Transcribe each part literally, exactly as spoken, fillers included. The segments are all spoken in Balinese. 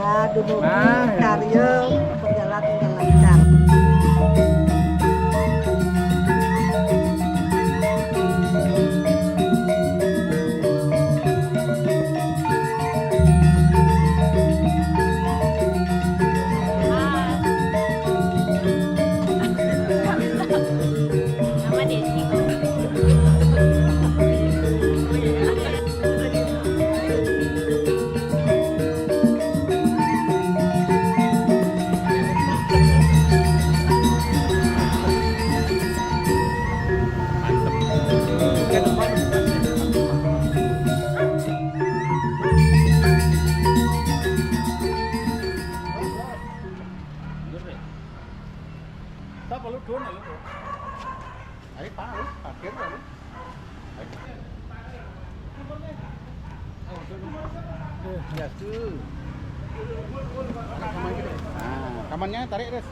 Dumugi karya berjalan dengan lancar. Ayo, Pak, lu parkir, Pak, lu. Ayo. Ya, tuh. Tarik kaman gitu. Nah, kamannya tarik, Res.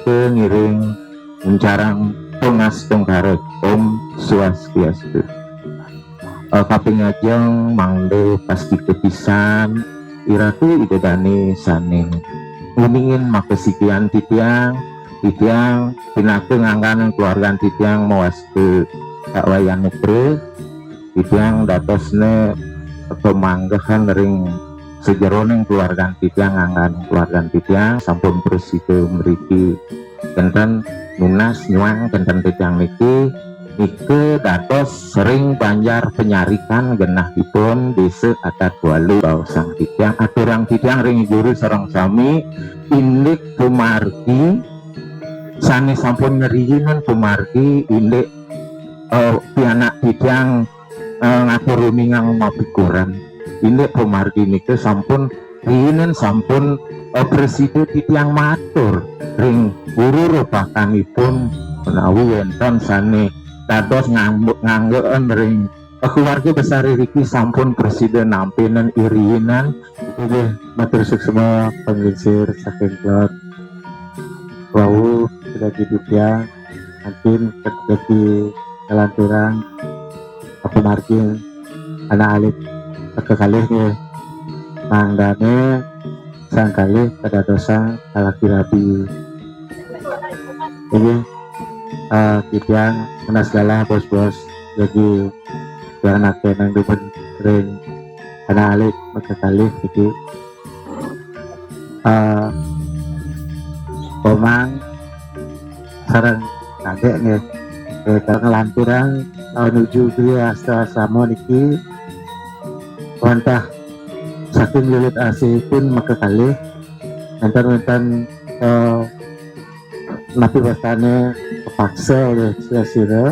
Ngiring nguncarang tungastungkara. Om Swastiastu. Eh, kaping ajeng mangda pastika pisan, iratu Ida Dane sane nguningin makasitian titiang, titiang pinaka ngangganin keluargan titiang mawasta Kak Wayan Nupre, titiang dadosne pamanggihan ring sajeroning keluargan titiang, ngangganin keluargan titiang sampun prasida mriki kenten nunas nyuang kenten titiang niki, nika dados ring banjar Panyarikan genahipun Desa Adat Walu baosang titiang, aturang titiang ring guru sareng sami, indik pamargi sane sampun ngriinin pamargi, indik, eh, pianak titiang, eh, ngatur uningang mapikuren. Indik pamargi nika sampun riinin sampun, eh, prasida titiang matur ring guru rupakanipun menawi wenten sane dados ngambu-, nganggen ring, eh, keluarga besar iriki sampun prasida nampinin iriinan. Inggih, matur suksma panglingsir saking kelod. Wau kedadi titiang mangkin kedadi kalanturang pamargin anak alit kekalih nggih. Mangdane sang kalih kadadosang kalaki rabi. Inggih, eh, titiang nunas galah bos-bos jagi tiang nake nang dumun ring anak alit kekalih niki. Eh, Komang sareng Kadek nggih. Eh, kalau ngelanturang, eh, nuju griya asrama niki wantah saking lilit asihipun makakalih, wenten-wenten, eh, napi wastane kapaksa olih sira-sira.